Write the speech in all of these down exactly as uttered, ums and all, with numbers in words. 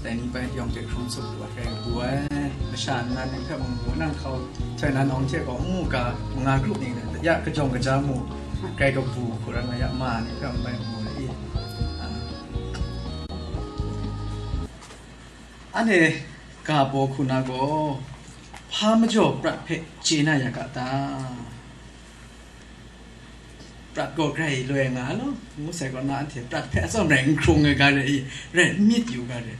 Dai ni bai yawng hte hkrung tsup lu ai, grai kabu ai. Masha nnan ni hpe mung mu nang hkau, htoi nan awng hte gaw n mu ga, manga grup ning hta ya kajawng kaja mu, grai kabu hku rai nga ya, ma ni hpe mung bai mu ai. Anhte ga baw hku na gaw, hpa majaw prat hpe chye na ya ga ta? Prat gaw grai loi nga law, ngu sai kaw na, anhte prat hpe atsawm rai n hkrung ai ga re i, rai n myit yu ga re.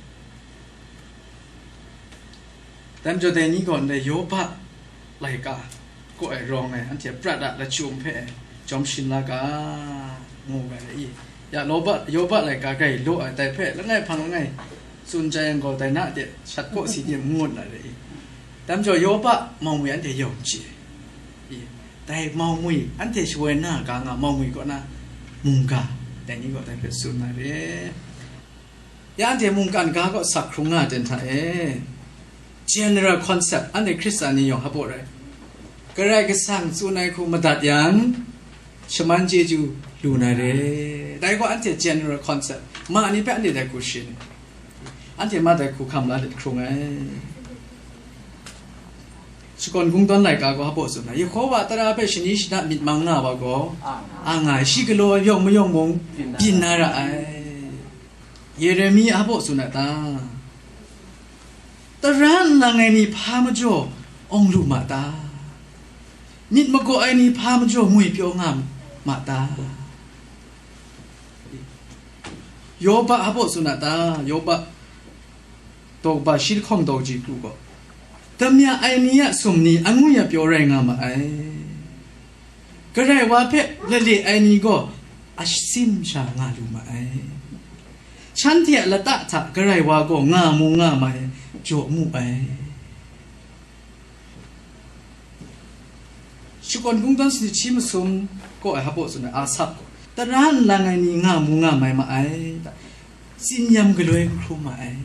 Dai majaw dai ni gaw ndai Yawba laika kaw ai rawng e, anhte prat a lachyum hpe jawm shin la ga, ngu ga re i. Ya, Yawba, Yawba laika grai law ai, dai hpe langai hpang langai tsun chyai yang gaw, dai na de shat kaw si de ngut na re i. Dai majaw Yawba maumwi anhte yawng chye i. Dai maumwi, anhte shawoi na ga nga maumwi kaw na mungga, dai ni gaw dai hpe tsun na re. Ya anhte mungkan ga kaw sak hkrung nga ten hta e. General concept, anhte Hkristan ni yawng hpa rai. Karai Kasang tsun ai hku madat yang, shaman chyeju lu na re. Dai gaw anhte general concept, ma ni hpe anhte dai hku shin. Anhte ma dai hku hkam la let hkrung ai. Shakawn Kungdawn laika gaw hpa tsun ai, Yehova tara hpe shani shana myit mang nga wa gaw, a nga ai, shi galaw yawng mayawng mung byin na ra ai. Yeremi a hpa tsun a ta? Tara n lang ai ni hpa majaw awng lu ma ta? Myit magaw ai ni hpa majaw ngwi pyaw nga ma ta? Yawba a hpa tsun a ta? Yawba daw kaba shi lahkawng daw ji kru gaw, damya ai ni a sum ni angwi a pyaw rai nga ma ai. Karai wa hpe lale ai ni gaw asim sha nga lu ma ai. Shanhte a lata hta Karai wa gaw nga mu nga mai jaw mu ai. Shakawn Kungdawn sanit shi masum kaw ai hpa tsun ai Asap gaw, tara n lang ai ni nga mu nga mai ma ai, tsin yam galoi n hkrum ma ai.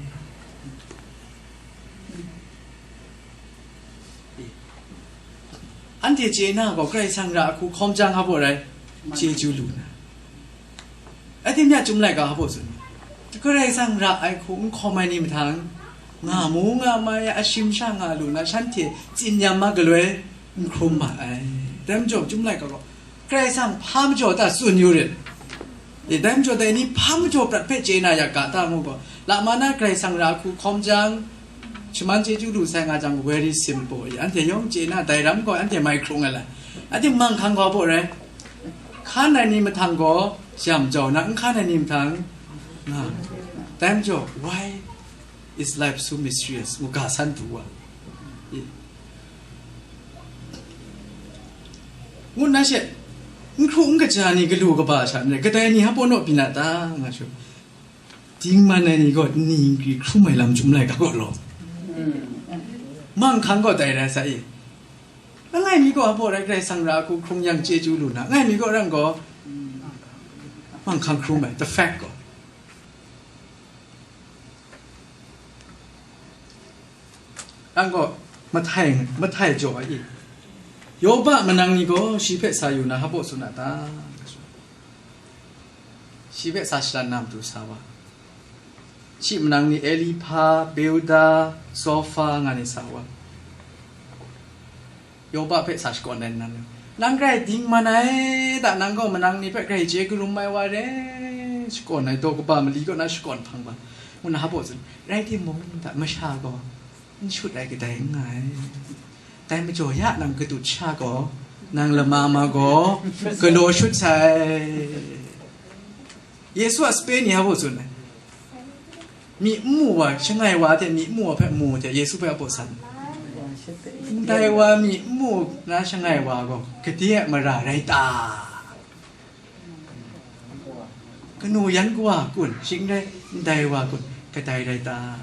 Anhte chye na gaw, Karai Kasang ra ai hku hkawm jang hpa rai, chyeju lu na. Ating mya Chyum laika hpa tsun, Karai Kasang ra ai hku n hkawm ai ni mahtang, nga mu nga mai, asim sha nga lu na, shanhte tsin yam ma galoi n hkrum ma ai. Dai majaw Chyum laika gaw, Karai Kasang hpa majaw ta tsun yu rit. E, dai majaw dai ni hpa majaw prat hpe chye na ya ga ta ngu gaw, lama na Karai Kasang ra ai hku hkawm jang, shaman chyeju lu sai nga jang, very simple. E, anhte yawng chye na, dai ram gaw anhte mai hkrung ai lai. Ating manghkang gaw hpa rai, hkan ai ni mahtang gaw yam jau na, n hkan ai ni mahtang nga. Dai majaw, why is life so mysterious? Ngu ga san du wa. Ngu nna she, n hkru n kaja ni galu kaba sha n rai, kadai ni hpa naw byin a ta, nga shut. Dingman ai ni gaw nni nkri hkrum ai lam Chyum laika gaw law. Manghkang gaw dai rai sa i. Langai mi gaw hpa rai, Karai Kasang ra ai hku hkrung yang chyeju lu na, langai mi gaw rang gaw, manghkang hkrum ai, the fact gaw. Nang gaw mahtai, mahtai jaw ai i? Yawba manang ni gaw shi hpe sa yu na hpa tsun a ta? Shi hpe sa shalan na matu sa wa. Shi manang ni Elipa, Bilda, Zofa nga ni sa wa. Yawba hpe sa shakawn ai nnan, nang grai dingman ai ta, nang gaw manang ni hpe grai chye karum ai wa re, shakawn ai daw kaba mali kaw na shakawn hpang ba, ngu na hpa tsun. Rai timung, ta masha gaw n shut ai kadai n nga ai. Dai majaw ya nang kadut sha gaw, nang lama ma gaw galaw shut sai. Yesu a sape ni hpa tsun ai. Myi n mu wa, shangai wa hte myi n mu wa hpe mu hte, Yesu hpe a baw san. Ndai wa myi n mu na shangai wa gaw, gade a mara rai ta? Kanu yan kawa kun, shing rai, ndai wa kun, kadai rai ta?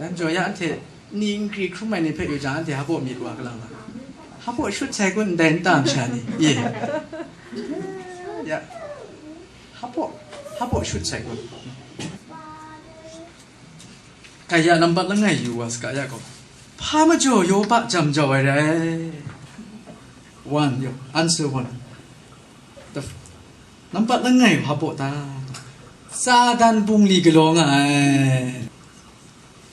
Dan jaw ya, anhte ni nkri hkrum ai ni hpe yu jang, anhte hpa myit wa galang a? Hpa shut sai kun, ndai nta masha ni? Ye. Ya. Hpa, hpa shut sai kun. Kaya nambat langai yu wa saga ya gaw, hpa majaw Yawba jam jau ai rai. One, yo, answer one. The f-, nambat langai hpa ta? Satan bungli galaw nga ai.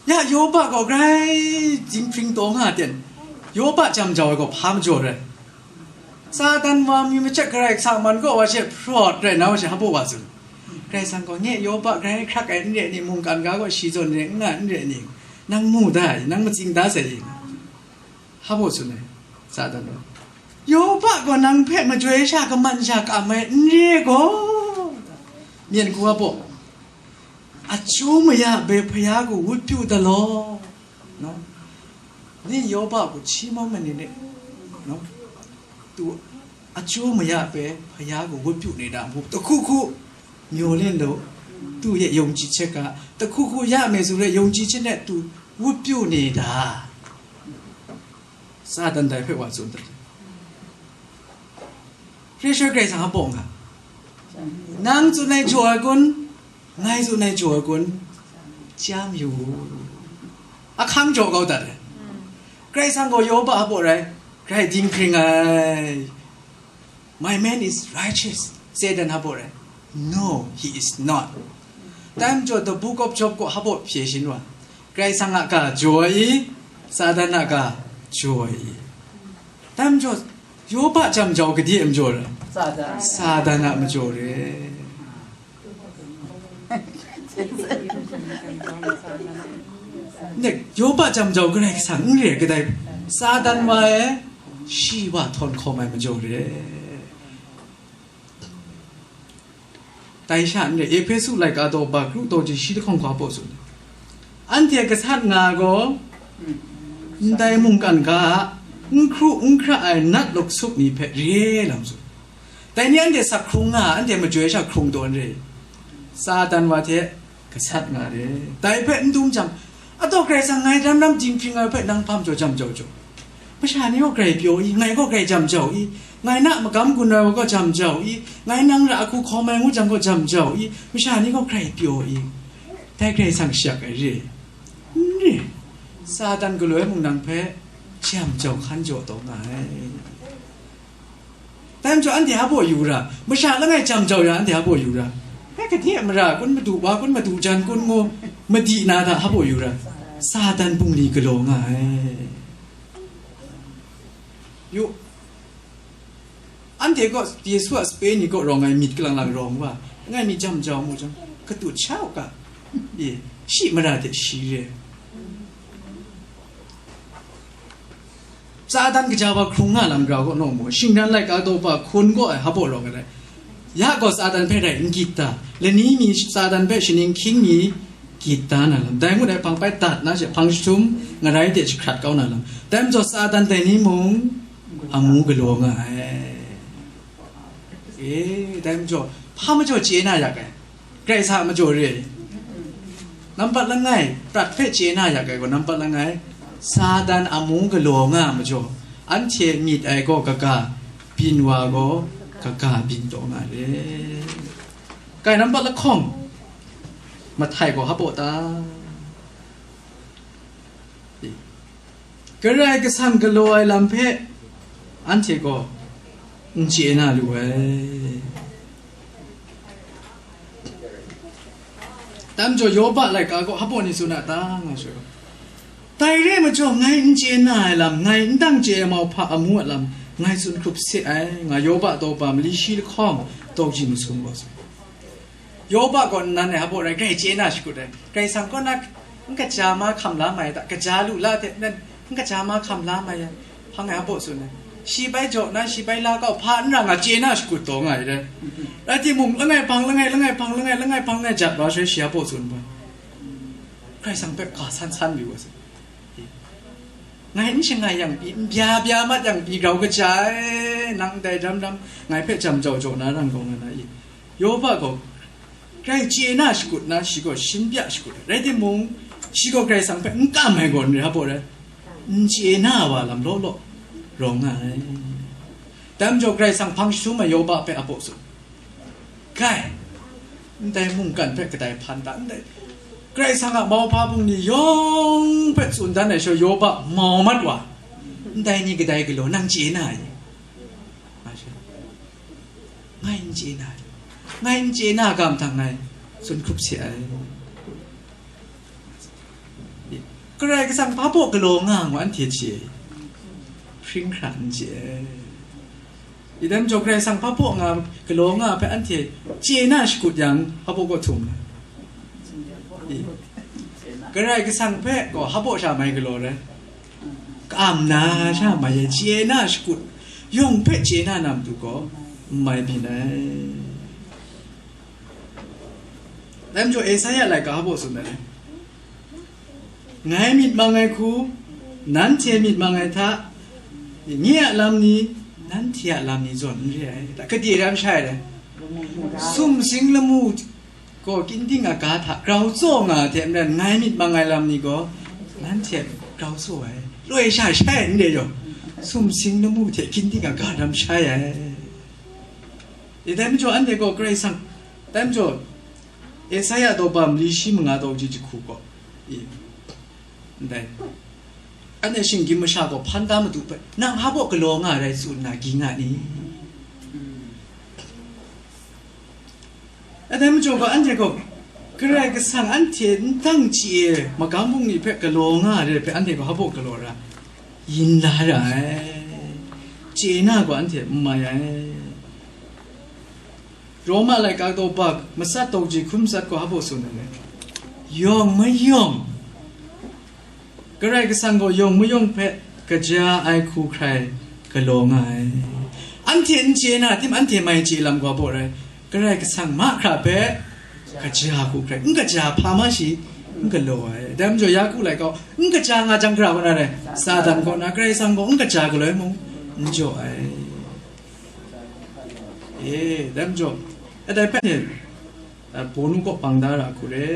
Ya, Yoba gaw grai dinghpring taw nga ten, Yoba jam jau ai gaw hpa majaw rai? Satan wa mi machat Karai Kasang man kaw wa she hparawt rai na wa she hpa wa tsun? Karai Kasang gaw, nye Yoba grai hkrak ai n re ni, mungkan ga gaw shi zawn re n nga n re ni, nang mu da ai, nang matsing da sai i? Hpa tsun ai, Satan gaw, Yoba gaw nang hpe majoi sha kaman sha kam ai n re gaw, myen hku a baw, a chyu maya bai hpaya ku wut pyu da law, no? Ni Yoba ku chi ma ma ni ne, no? Tu a chyu maya bai hpaya ku wut pyu ni da mu, tahku hku myo len lo, tu ye yawng chi che ga, tahku hku ya me su re yawng chi che ne tu wut pyu ni da. Satan dai hpe wa tsun dat. Hkristu Karai Kasang a bawng a, nang tsun ai jaw ai kun, ngai tsun ai jaw ai kun, chyam yu u. Ahkang jaw kau dat ai. Karai Kasang gaw Yoba a baw rai, grai dinghpring ai. My man is righteous, Satan hpa baw rai? No, he is not. Dai majaw, the book of Job gaw hpa baw hpye shin wa? Karai Kasang a ga jaw ai i, Satan a ga jaw ai i? Dai majaw, Yoba jam jau gade a majaw rai? Satan. Satan a majaw rai. Nek, Yoba jam jau Karai Kasang n re kadai, Satan wa e, shi wa htawn hkawm ai majaw re. Dai sha n re, Ehpesu laika daw ba kru daw ji shi lahkawng hkwa baw tsun. Anhte gasat nga gaw, ndai mungkan ga a, n hkru n hkra ai nat lawk sup ni hpe re lam tsun. Dai ni anhte sak hkrung nga, anhte majoi sha hkrung taw n re. Satan wa hte gasat nga re. Dai hpe n dum jang, ataw Karai Kasang ngai dam dam dinghpring ai hpe nang hpa majaw jam jau jaw? Masha ni gaw grai pyaw i, ngai gaw grai jam jau i, ngai na magam gun ai wa gaw jam jau i, ngai nang ra ahku hkawm ai ngu jang gaw jam jau i, masha ni gaw grai pyaw i, dai Karai Kasang shayak ai re? N re. Satan galoi mung nang hpe jam jau hkan jaw taw nga ai. Dai majaw anhte hpa baw yu ra, masha langai jam jau ya anhte hpa baw yu ra, hpe gade mara kun, madu wa kun, madu jan kun ngu madi na hta hpa baw yu ra, Satan bungli galaw nga ai. Yu, anhte kaw Yesu a sape ni kaw rawng ai myit kalang lang rawng wa, langai mi jam jau mu jang, katut sha u ga, e, shi mara hte shi re. Satan kaja wa hkrung nga lam grau kaw naw mu, shingran laika daw ba hkun gaw ai hpa baw rawng ai. Ya gaw Satan hpe rai n gyit ta, lani mi Satan hpe shaning hkying mi gyit da na lam, dai ngut ai hpang bai dat na she hpang jahtum ngarai de jahkrat kau na lam, dai majaw Satan dai ni mung amu galaw nga ai. E, dai majaw, hpa majaw chye na yak ai? Karai Kasang a majaw re ai. Nampat langai, prat hpe chye na yak ai gaw, nampat langai, Satan amu galaw nga ai majaw, anhte myit ai gaw kaga, byin wa gaw kaga byin taw nga re. Kai nampat lahkawng, mahtai gaw hpa baw ta? Karai Kasang galaw ai lam hpe anhte gaw n chye na lu ai. Dai majaw Yoba laika gaw hpa baw ni tsun a ta nga she, dai re majaw ngai n chye na ai lam, ngai n dang chye ai mauhpa amu a lam, ngai tsun hkrup se ai, nga Yoba daw ba mali shi lahkawng daw ji masum gaw tsun. Yoba gaw nnan ai hpa baw rai, grai chye na shakut ai. Karai Kasang kaw na n kaja ma hkam la mai ta, kaja lu la hte nan n kaja ma hkam la mai ai, hpang ai hpa baw tsun ai. Shi bai jaw na, shi bai la kau hpa n ra nga chye na shakut taw nga ai dai. Rai timung, langai hpang, langai, langai hpang, langai, langai hpang, langai jat wa shaloi shi hpa baw tsun ai. Karai Kasang hpe ga san san yu wa sai. Ngai n shangai yang pyi, n bya bya mat yang pyi, grau kaja ai, nang ndai dam dam ngai hpe jam jau jaw na rang kau nga na i? Yoba gaw grai chye na shakut na, shi gaw shin bya shakut ai. Rai timung, shi gaw Karai Kasang hpe n kam ai gaw n rai, hpa baw rai, n chye na wa lam law law rawng nga ai. Dai majaw Karai Kasang hpang jahtum ai Yoba hpe hpa baw tsun. Kai, ndai mungkan hpe kadai hpan ta, ndai Karai Kasang a mauhpa bungli yawng hpe tsun dan ai sha Yoba mau mat wa, ndai ni kadai galaw nang chye na ai? Nga shi, ngai n chye na ai, ngai n chye na ga mahtang ngai tsun hkrup se ai. Karai Kasang hpa baw galaw nga ngu anhte chye, hpring hkra n chye. Idam jaw Karai Kasang hpa baw nga, galaw nga hpe anhte chye na shakut yang, hpa baw kaw htum na? I. Karai Kasang hpe gaw hpa baw sha mai galaw rai? Ka-am na sha mai ai, chye na shakut, yawng hpe chye na na matu gaw n mai byin ai. Dai majaw Esaia laika hpa baw tsun ai? Ngai myit mang ai hku, nanhte myit mang ai hta, nye a lam ni, nanhte a lam ni zawn n re ai. Kade ram shai ai? Sumsing lamu gaw kynting aga hta grau tsaw nga ai hte maren, ngai myit mang ai lam ni gaw nanhte a grau tsaw ai. Loi sha shai ai n re yaw, sumsing lamu hte kynting aga ram shai ai. E, dai majaw anhte gaw Karai Kasang, dai majaw Esaia daw ba mali shi manga daw ji jahku gaw, e, ndai, anhte shinggyim masha gaw hpan da matu hpe, nang hpa baw galaw nga rai tsun na, ging nga ni? Dai majaw gaw, anhte gaw Karai Kasang anhte n dang chye ai magam bungli hpe galaw nga ai hpe, anhte gaw hpa baw galaw ra? Yin la ra ai. Chye na gaw anhte n mai ai. Roma laika daw ba matsat daw ji hkun matsat gaw hpa baw tsun ai? Yawng mayawng, Karai Kasang gaw yawng mayawng hpe kaja ai hku hkrai galaw nga ai. Anhte n chye na, tim anhte mai chye lam gaw baw rai, Karai Kasang mahkra hpe kaja hku hkrai, n kaja hpa ma shi n galaw ai. Dai majaw Yaku laika gaw, n kaja nga jang, hkra kaw na rai, Satan kaw na, Karai Kasang gaw n kaja galaw ai mung n jaw ai. E, dai majaw, a, dai hpe, a, bawnu kaw bang da ra hku re.